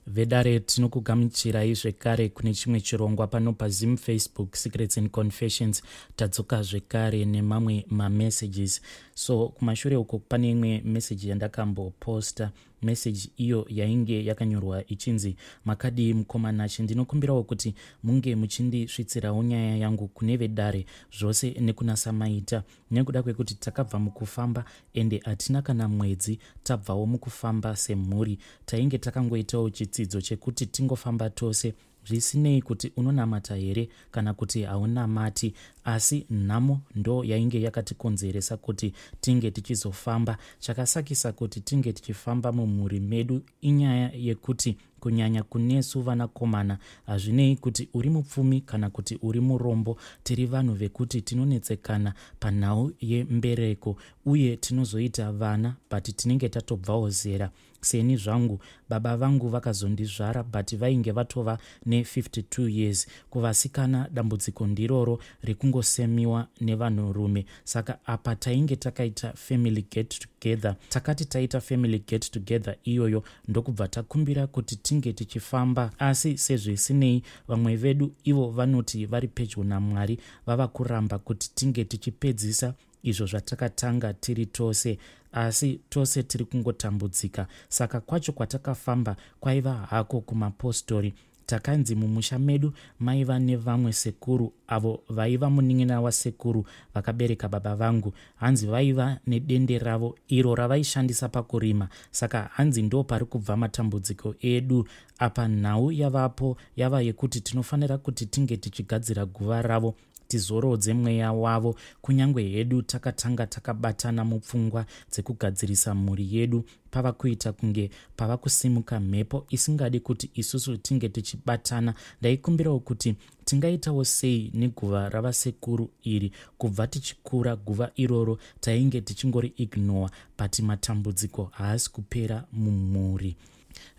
Vedare, tinokugamuchirai zvekare kune chimwe chirongwa pano paZim Facebook Secrets and Confessions. Tadzoka zvekare nemamwe mamessages. So kumashure uko pane imwe message yandakamboposta. Message iyo yainge yakanyorwa ichinzi, "Makadii mukoma Nashe? Ndinokumbirawo kuti munge muchindisvitsirawo nyaya yangu kune vedare zvose nekuna Samaita, nekuda kwekuti takabva mukufamba ende hatina kana mwedzi tabvawo mukufamba semhuri. Tainge takangoitawo chitsidzo chekuti tingofamba tose, zvisinei kuti unonamata here kana kuti haunamati, asi nhamo ndo yainge yakatikonzeresa kuti tinge tichizofamba. Chakasakisa kuti tinge tichifamba mumhuri medu inyaya yekuti kunyanya kunesu vanakomana, hazvinei kuti uri mupfumi kana kuti uri murombo, tiri vanhu vekuti tinonetsekana panhau yembereko uye tinozoita vana, but tinenge tatobvawo zera. Seni zvangu, baba vangu vakazondizvara, but vainge vatova ne52 years. Kuvasikana dambudziko ndiroro rekungosemiwa nevanhurume. Saka apa tainge takaita family get together. Takati taita family get together iyoyo, ndokubva takumbira kuti tinge tichifamba, asi sezvisinei vamwe vedu ivo vanoti vari pedyo naMwari vava kuramba kuti tinge tichipedzisa izvo zvatakatanga tiri tose, asi tose tiri kungotambudzika. Saka kwacho kwatakafamba kwaiva hako kumapostori. Takanzi mumusha medu maiva nevamwe sekuru avo vaiva munin'ina wasekuru vakabereka baba vangu. Hanzi vaiva nedende ravo iro ravaishandisa pakurima, saka hanzi ndo pari kubva matambudziko edu. Apa nhau yavapo yava yekuti tinofanira kuti tinge tichigadzira guva ravo, tizorodze mweya wavo. Kunyange hedu takatanga takabatana mupfungwa dzekugadzirisa mhuri yedu, pava kuita kunge pava kusimuka mhepo isingadi kuti isusu tinge tichibatana. Ndaikumbirawo kuti tingaitawo sei neguva ravasekuru iri? Kubva tichikura, guva iroro tainge tichingori ignore, but matambudziko haasi kupera mumhuri."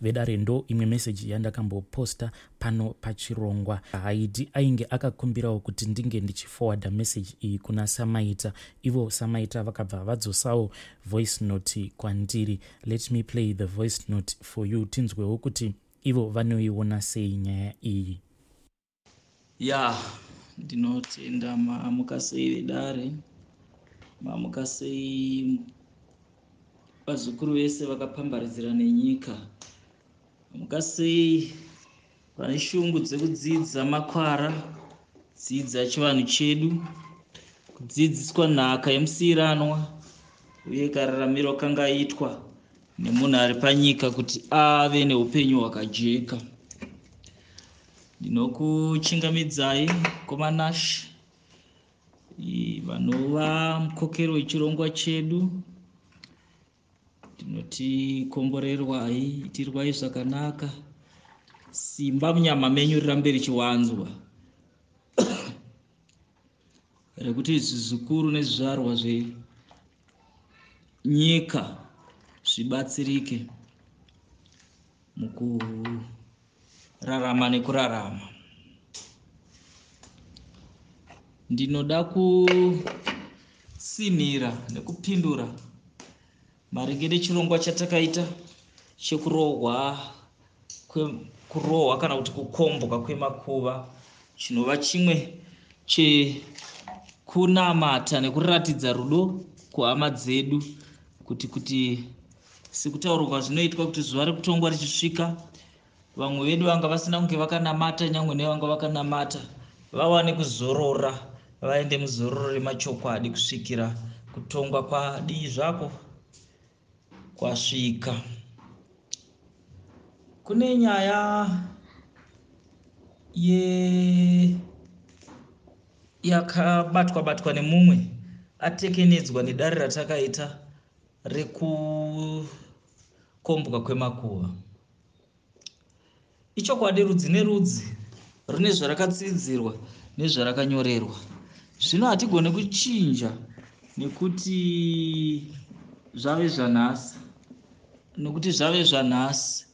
Vedare, ndo imwe meseji yandakamboposta pano pachirongwa. Haidi ainge akakumbirawo kuti ndinge ndichiforwarda meseji iyi kuna Samaita. Ivo Samaita vakabva vadzosawo voice note kwandiri. Let me play the voice note for you, tinzwewo kuti ivo vanoiona sei nyaya iyi. Ya, ndinotenda. Mamuka sei vedare? Mamuka sei vazukuru vese vakapambaridzira nenyika? Mamuka sei vane shungu dzekudzidza makwara, dzidza chivanhu chedu, kudzidziswa nhaka yemusiyiranwa uye kararamiro kangaitwa nemunhu ari panyika kuti ave neupenyu hwakajeka? Ndinokuchingamidzai mukoma Nash, vanova mukokero wechirongwa chedu. Ndinoti komborerwai, itirwai zvakanaka, simba munyama menyu rirambe richiwanzwa rekuti zvizukuru nezvizvarwa zvenyika zvibatsirike mukurarama nekurarama. Ndinoda kutsinhira nekupindura maringe nechirongwa chatakaita chekurohwa, kurohwa kana kuti kukombwa kwemakuva, chinova chimwe chekunamata nekuratidza rudo kuhama dzedu, kuti sekutaurwa zvinoitwa kuti zuva rekutongwa richisvika, vamwe vedu vanga vasina kunge vakanamata, nyangwe nevanga vakanamata, vawane kuzorora, vaende muzororo remachokwadi kusvikira kutongwa kwadii zvako kwasvika. Kune nyaya ye yakabatwa batwa nemumwe atekenedzwa nedare ratakaita rekukombwa kwemakuva. Ichokwadi, rudzi nerudzi rune zvarakatsidzirwa nezvarakanyorerwa. Zvino hatigone kuchinja nekuti zvave zvanhasi, nekuti zvave zvanhasi.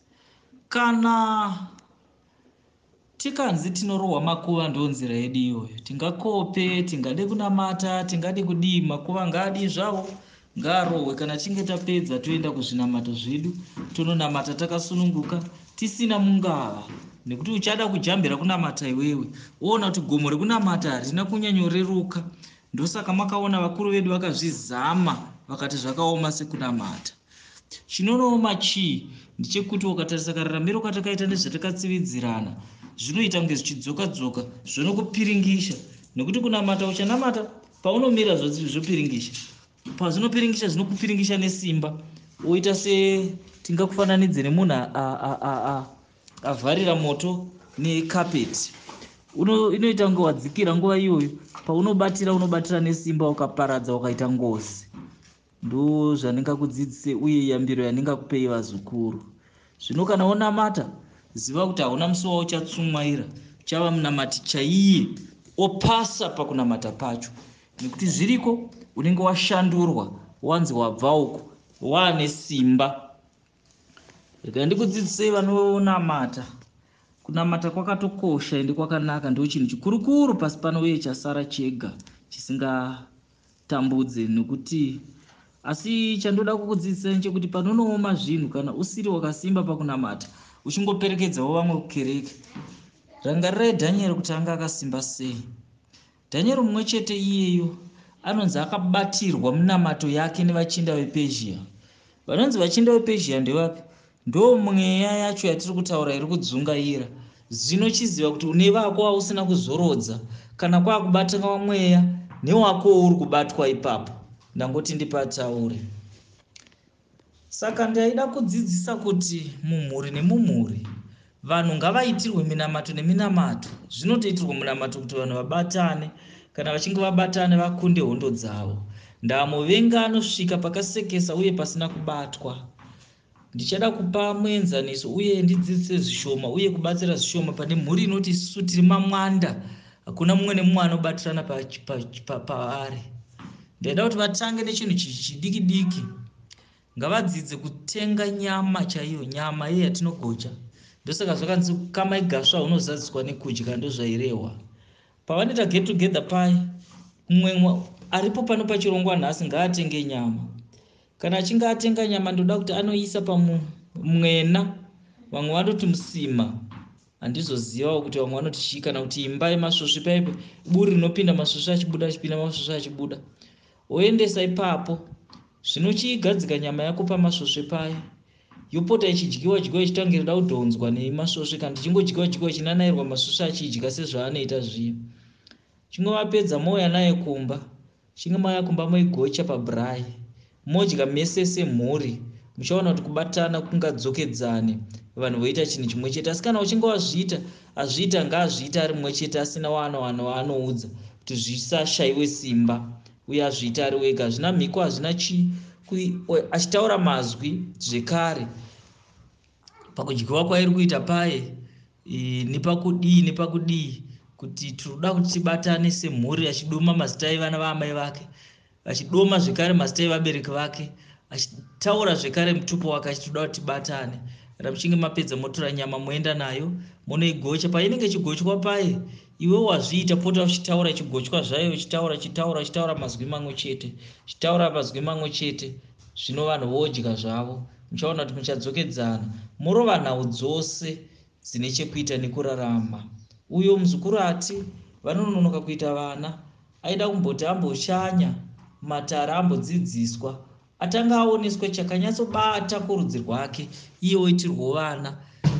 Kana tikanzi tinorohwa makuva, ndo nzira yedu iyoyo. Tingakope, tingade kunamata, tingade kudii, makuva ngaadii zvavo, ngaarohwe. Kana tichinge tapedza, toenda kuzvinamato zvedu, tononamata takasununguka. Tisina mungava nekuti uchada kujambira kunamata iwewe woona kuti gomo rekunamata harina kunyanyoreruka. Ndosaka makaona vakuru vedu vakazvizama vakati zvakaoma sekunamata. Chinonooma chii ndechekuti ukatarisa kararamiro katakaita nezvatakatsividzirana zvinoita kunge zvichidzoka-dzoka zvonokupiringisha nekuti kunamata uchanamata paunomira zvopiringisha pazvinopiringisha zvinokupiringisha nesimba woita setingakufananidze nemunhu avharira moto nekapeti inoita kunge wadzikira nguva iyoyo paunobatira unobatira nesimba ukaparadza ukaita ngozi. Ndo zvandingakudzidzise uye yambiro yandingakupei vazukuru. Zvino kana wonamata ziva kuti hauna musi wauchatsumwaira uchava munamati chaiye opasa pakunamata pacho. Nekuti zviriko unenge washandurwa wanzi wabva uko waane simba. Regai ndikudzidzisei vanonamata. Kunamata kwakatokosha ende kwakanaka ndo chinhu chikurukuru pasi pano uye chasara chega chisingatambudze nekuti asi chandoda kukudzidzisai nechekuti panonooma zvinhu kana usiri wakasimba pakunamata uchingoperekedzawo vamwe kukereke. Rangarirai Dhanieri kuti anga akasimba sei. Dhanieri mumwe chete iyeyo anonzi akabatirwa munamato yake nevachinda vePezhia. Vanonzi vachinda vePezhia ndevapi? Ndo mweya yacho yatiri kutaura iri kudzungaira. Zvino chiziva kuti une vako vausina kuzorodza kana kwakubatwa mweya newako uri kubatwa ipapo. Ndangoti ndipataure. Saka ndaida kudzidzisa kuti mumhuri nemumhuri vanhu ngavaitirwe minamato neminamato. Zvinotoitirwa munamato kuti vanhu vabatane. Kana vachinge vabatane vakunde hondo dzavo. Ndamuvenga anosvika pakasekesa uye pasina kubatwa. Ndichada kupa muenzaniso uye ndidzidzise zvishoma uye kubatsira zvishoma pane mhuri inoti isusu tiri mamwanda. Hakuna mumwe nemumwe anobatirana paari. Ndaida kuti vatange nechinhu chidiki diki. Ngavadzidze kutenga nyama chaiyo, nyama iye yatinogocha. Ndosaka zvakanzi kama igasva hunozadziswa nekudya, ndozvairehwa. Pavanoita get together pai, mumwe aripo pano pachirongwa nhasi ngaatenge nyama. Kana achinge atenga nyama ndoda kuti anoisa pamwena, vamwe vanoti musima. Handizozivawo kuti vamwe vanoti chii kana kuti imba yemasvosve paipe buri rinopinda masvosve achibuda achipinda masvosve achibuda. Oendesa ipapo. Zvino chiigadzika nyama yako pamasvosve paya. Yopota ichidyiwa dyiwa ichitange inoda kudhonzwa nemasvosve kana ichingodyiwa dyiwa ichinanairwa masvosve achidya sezvaanoita zviya. Chinge mapedza mouya naye kumba. Chinge mauya kumba moigocha pabhurayi. Modya mese semhuri. Muchaona kuti kubatana kungadzokedzane vanhu voita chinhu chimwe chete. Asi kana uchinge wazviita, azviita ngaazviita ari mumwe chete asina waanowana waanoudza kuti zvisashaiwe simba. Uye azviita ari wega. Hazvina mhiko, hazvina chii. Achitaura mazwi zvekare pakudyiwa kwairi kuita paye nepakudii nepakudii kuti tinoda kuti tibatane semhuri achidoma mazita evana vaamai vake achidoma zvekare mazita evabereki vake achitaura zvekare mutupo wake achiti toda kuti tibatane. Kana muchinge mapedza motora nyama moenda nayo monoigocha. Painenge ichigochwa paye iwe wazviita pota uchitaura ichigochwa zvayo uchitaura uchitaura uchitaura mazwi mamwe chete uchitaura mazwi mamwe chete. Zvino vanhu vodya zvavo. Muchaona kuti muchadzokedzana morova nhau dzose dzine chekuita nekurarama. Uyo muzukuru ati vanononoka kuita vana aida kumboti amboshanya matara ambodzidziswa atanga aoneswa chakanyatsobata kurudzi rwake iye oitirwa vana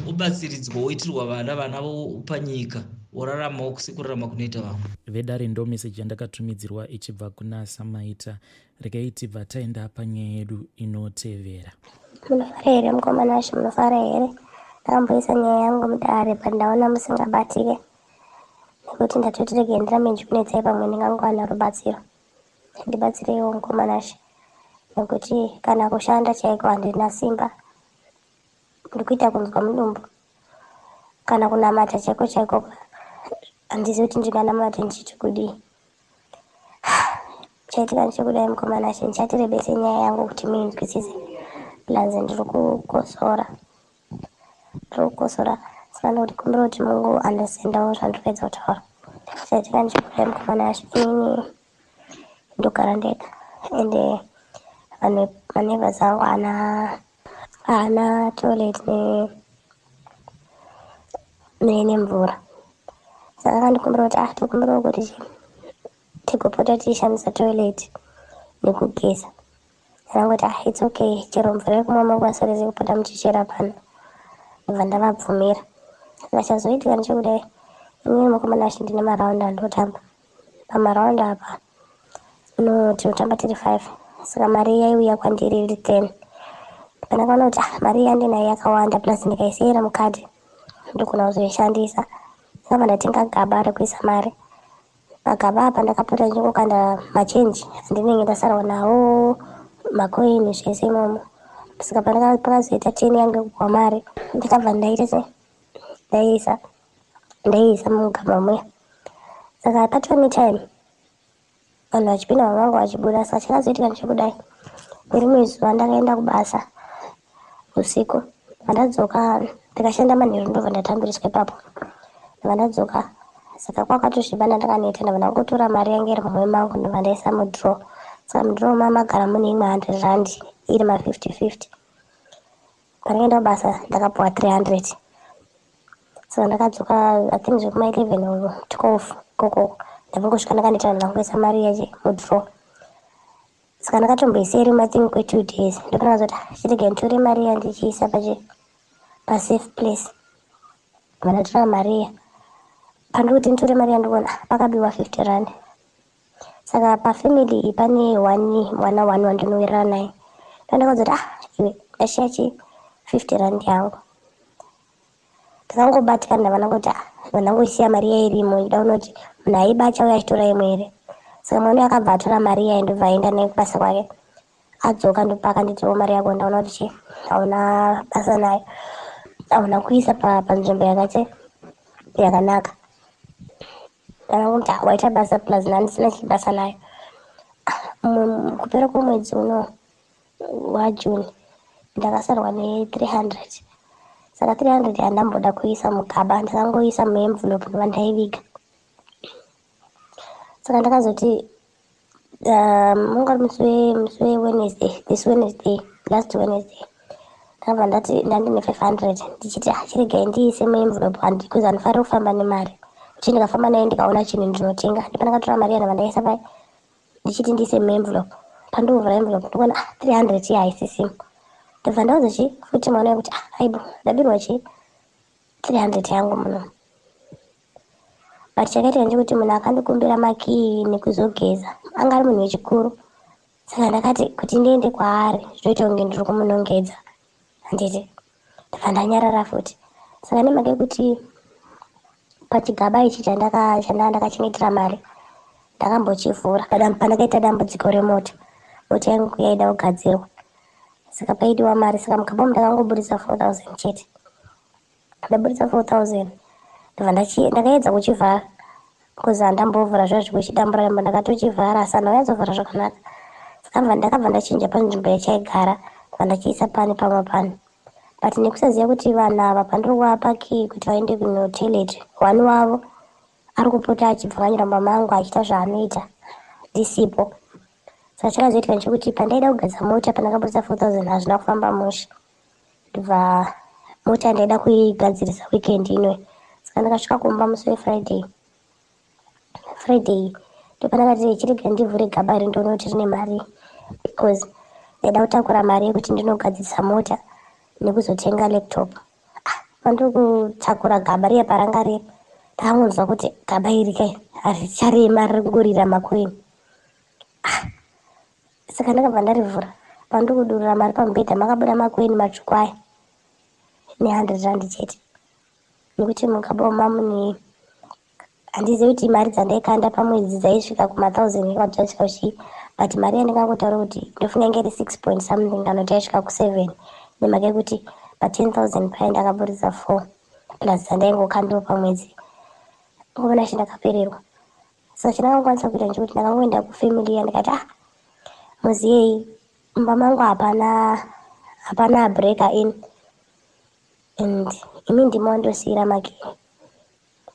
obatsiridzwa oitirwa vana vana panyika oraramawo sekurarama kunoita vamwe. Vedare ndo meseji yandakatumidzirwa ichibva kuna Samaita. Regai tibva taenda panyaya yedu inotevera. Munofara here mukoma Nashe, munofara here? Ndakamboisa nyaya yangu mudare but ndaona musingabatike nekuti ndatoti regai ndirambe ndichikunetsai pamwe ndingangowana rubatsiro. Ndibatsireiwo mukoma Nashe nekuti kana kushanda chaiko handina simba, ndikuita kunzwa mudumbu. Kana kunamata chaiko chaiko handizivi kuti ndinganamata ndichiti kudii. Chaitika ndechekudai mukoma Nashe, ndichatirebese nyaya yangu kuti muinzwisise. Plus ndiri kukosora, saka ndikumbira kuti mungu understandawo zvandiri kuedza kutaura. Chaitika ndechekudai mukoma Nashe, inini ndogara ndega ende vanhu maneighbors angu haana toilet Nemvura. Saka akandikumbira kuti, ah, tokumbirawo kuti chi tigopota tichishandisa toilet nekugeza. Ndakangoti, ah, it's okay, chero mvura yekumwa makwanisa rese kupota muchichera pano. Ndobva ndavabvumira. Saka chazoitika ndechekudai, inini mukomana wacho ndine maraundi andotamba. Pamaraundi apa no tinotamba tiri 5, saka mari yaiuya kwandiri iri 10. Pandakaona kuti, ah, mari yandinayo yakawanda, plus ndikaisiyira mukadhi ndogona kuzoishandisa, ndakabva ndatenga gaba rekuisa mari. Pagaba apa ndakapota ndichingokanda machenji andinenge ndasarwa nawo, makoini, zvese imomo. Saka pakazoita 10 yangu yekupuwa mari, ndakabva ndaita se ndaiisa mugaba muya. Saka patova netime vanhu vachipinda, vamwe vangu vachibuda. Saka chakazoitika ndechekudai, nerimwe zuva ndakaenda kubasa usiku. Pandadzoka, ndikashanda manheru, ndobva ndatambiriswa ipapo. Ndobva ndadzoka, saka kwakatosviba, ndakaneta. Ndobva ndangotora mari yange iri muhomwe mangu, ndobva ndaisa mudrawer. Saka mudrawer mamagara mune imwe R100 iri ma50 50. Pandakaenda kubasa ndakapuwa 300. Saka ndakadzoka, I think zvekuma 11 or 12 ikokoko. Ndabvongosvika ndakaneta, ndangoisa mari yache mudrawer. Saka ndakatomboisiya iri, I think kwe2 days. Ndopandakazoti, "Ah, chirega nditore mari iya ndichiisa pachi pasafe place." Vandatora mari iya, pandikuti nditore mari iya, ndikuona, ah, pakabiwa R50. Saka pafamily iyi pane one mwana one wandinowirirana naye. Ndandakazoti, ah, iwe, ndashiya chi R50 yangu. Ndakangobatikana, ndabva ndangoti, ah, ndangoisiya mari iya irimo, ida unoti munhu aiba achauya achitora imwe here? Saka mwana uyu akabva atora mari iya, ndobva aenda naye kubasa kwake. Adzoka, ndopa akanditiwo mari yako ndaona kuti chi hauna basa nayo, hauna kuisa panzvimbo yakati yakanaka. Ndakamuti, "Ah, waita basa, plus ndandisina chibasa nayo." Kupera kwemwedzi uno waJune ndakasarwa ne300. Saka 300 handamboda kuisa mugaba, ndakangoisa muenvelope, ndobva ndaiviga. Saka ndakazoti ungari musi weWednesday, this Wednesday, last Wednesday, ndakabva ndati ndandine 500, ndichiti, ah, chiregai ndiise muenvelope, because handifaniri kufamba nemari, kuti ndikafamba nayo ndikaona chinhu ndinotenga. Ndipo ndakatora mari yana vandaisa pai, ndichiti ndiise muenvelope. Pandovhura envelope, ndikuona, ah, 300 iya haisisimo. Ndobva ndaudza chi futi mwana wekuti, ah, aibo, ndabirwa chi 300 yangu muno. But chakaitika ndechekuti munhu akandikumbira makii nekuzogeza anga ari munhu wechikuru. Saka ndakati kuti ndiende kwaari zvinoita kunge ndiri kumunongedza, handiti? Ndabva ndanyarara futi. Saka nemhaka yekuti pachigaba ichi chandanga ndakachengetera mari ndakambochivhura pandakaita dambudziko remota, mota yangu yaida kugadzirwa, saka paidiwa mari. Saka mugaba umu ndakangoburitsa 4000 chete. Ndaburitsa 4000, ndobva ndakaedza kuchivhara, because handambovhura zviya zvekuchidambura dambura. Ndakatochivhara, asi handaunyatsobvhura zvakanaka. Saka ndakabva ndachinja panzvimbo yachaigara, ndobva ndachiisa pane pamwe pano. But nekusaziva kuti vanhu ava pandiri kuvapa key kuti vaende kunotoilet, one wavo ari kupota achibvakanyira mumba mangu achiita zvaanoita ndisipo. Saka chakazoitika ndechekuti pandaida kugadzira mota, pandakaburitsa 4000, hazvina kufamba mushe. Ndobva mota ndaida kuigadzirisa weekend ino. Saka ndakasvika kumba musi weFriday. Friday ndopandakati chirega ndivhure gaba iri ndione kuti rine mari, because ndaida kutakura mari yekuti ndinogadzirisa mota nekuzotenga laptop. Ah, pandiri kutakura gaba riya, paranga riri, ndakangonzwa kuti gaba iri kai haricharema, riri kungorira makoini. Ah, saka ndakabva ndarivhura. Pandiri kudurura mari pamubhedha, makabuda makoini matsvuku aya ne R100 chete, nekuti mugaba mamune, handizivi kuti mari dzandaikanda pamwedzi dzaisvika kuma1000 kana dzaisvika kuchii, but mari yandingangotaura kuti ndofunga inge iri six point something kana kuti yaisvika ku7, nemhaka yekuti pa10 000 paya ndakaburitsa four plus dzandaingokandiwo pamwedzi. Ngoona chi ndakapererwa. Saka chandakangokwanisa kuita ndechekuti ndakangoenda kufamily iya, ndikati, ah, muziyei, mumba mangu hapana breaker in and imi ndimi wandosiyira makey,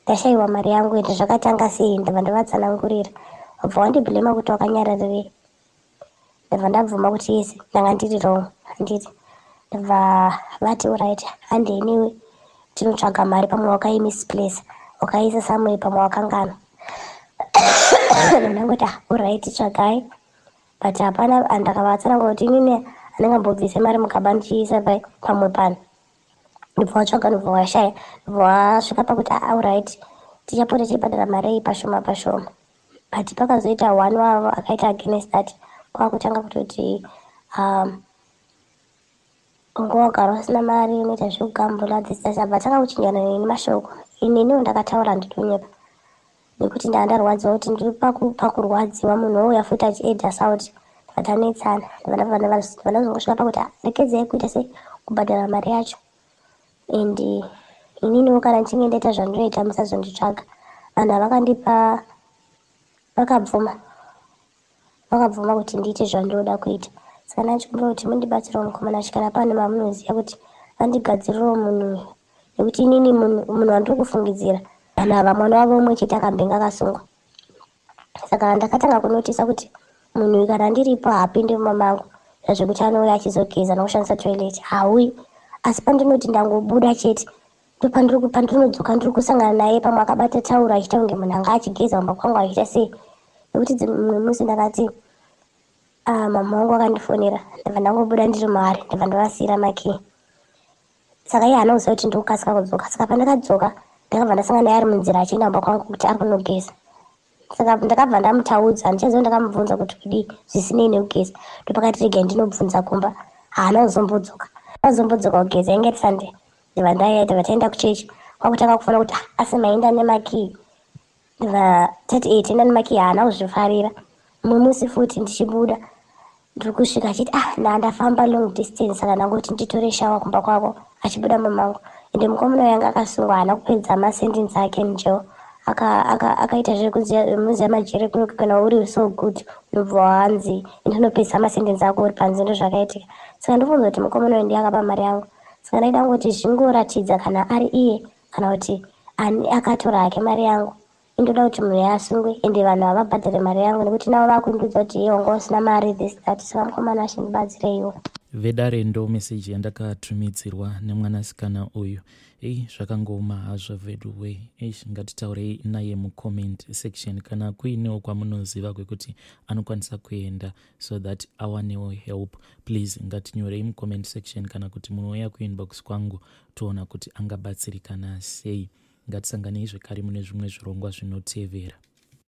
ndashayiwa mari yangu, ende zvakatanga sei? Ndabva ndavatsanangurira. Wabva wandibhulema kuti wakanyararirei. Ndabva ndabvuma kuti yes, ndanga ndiri wrong, handiti? Ndabva vati, alright, handeniwe. Tinotsvaga mari, pamwe wakaimisplace, wakaisa somewhere, pamwe wakangana. Ndangoti, "Ah, alright, tsvagai." But hapana. Ndakavatsanangura kuti inini handingambobvise mari mugaba ndichiisa pamwe pano. Ndobva watsvaga, ndobva washaya, ndobva wasvika pakuti, "Ah, alright, tichapota tichibhadhara mari iyi pashoma pashoma." But pakazoita one wavo akaita against that, kwakutanga kutoti unge wagara usina mari, unoita zvekugambula, this, that. Abva tanga kuchinjana neni mashoko. Ininiwo ndakataura, ndidonyepa, nekuti ndaa ndarwadziwa kuti ndiri pakurwadziwa, munhu ouya futi achiadda salt. Vatanetsana, ndazongosvika pakuti, "Ah, rekedzai kuita sei, kubhadhara mari yacho, and ininiwo kana ndichinge ndaita zvandinoita, musazonditsvaga." Vanhu havakandipa, vakabvuma kuti ndiite zvandinoda kuita. Saka ndachikumbira kuti mundibatsirewo, mukomana, kana pane mamunoziva kuti vandigadzirirewo munhu uyu, nekuti inini munhu wandiri kufungidzira, vanhu ava mwana wavo umwe chete akambenge akasungwa. Saka ndakatanga kunotisa kuti munhu uyu kana ndiripo haapindi mumba mangu, zvekuti anouya achizogeza nokushandisa toilet hauyi. Asi pandinoti ndangobuda chete, ndopandinodzoka ndiri kusangana naye, pamwe akabata tauro, achiita kunge munhu anga achigeza mumba kwangu, achiita sei. Nekuti mumwe musi ndakati, ah, mama vangu vakandifonera, ndabva ndangobuda ndiri muhari, ndabva ndavasiyira makey. Saka iye haana kuziva kuti ndikukasika kudzoka. Saka pandakadzoka, ndakabva ndasangana naye ari munzira achienda kumba kwangu kuti ari kunogeza. Saka ndakabva ndamutaudza, handichaziva ndakamubvunza kuti kudii zvisinei nekugeza. Ndopakati, "Regai ndinobvunza kumba." Haana kuzombodzoka, azombodzoka kugeza. Inge Sunday, ndibva ndabva taenda kuchechi. Kwakutanga kufona kuti, "Ah, asi maenda nemakey?" Ndibva tati, "E, taenda nemakey." Haana kuzvifarira. Mumwe musi futi ndichibuda, ndiri kusvika achiti, "Ah, ndafamba long distance, saka ndangoti nditore shower kumba kwavo," achibuda mumangu. Ende mukomana uyu anga akasungwa, haana kupedza masentence ake mujeri. Akaita zvekuziva majeri kunoku, kana uri so good unobva wanzi ende unopedzisa masentence ako uri panze. Ndo zvakaitika. Saka ndofunza kuti mukomana uyu ndiye akaba mari yangu. Saka ndaida kungoti zvingoratidza kana ari iye, kana kuti ani akatora hake mari yangu. Indoda kuti munhu asungwe, ende vanhu havabhadhare mari yangu, nekuti navo vakundiudza kuti iye wanga usina mari, this, that. Saka mukomana, achindibatsireiwo. Vedare, ndo meseji yandakatumidzirwa nemwanasikana uyu. Ei, zvakangooma hazvo veduwe. Eish, ngatitaurei naye mucomment section kana kuinewo kwamunoziva kwekuti anokwanisa kuenda so that awanewo help. Please, ngatinyorei mucomment section, kana kuti munouya kuinbox kwangu, toona kuti angabatsirikana sei. Ngatisanganei zvekare mune zvimwe zvirongwa zvinotevera.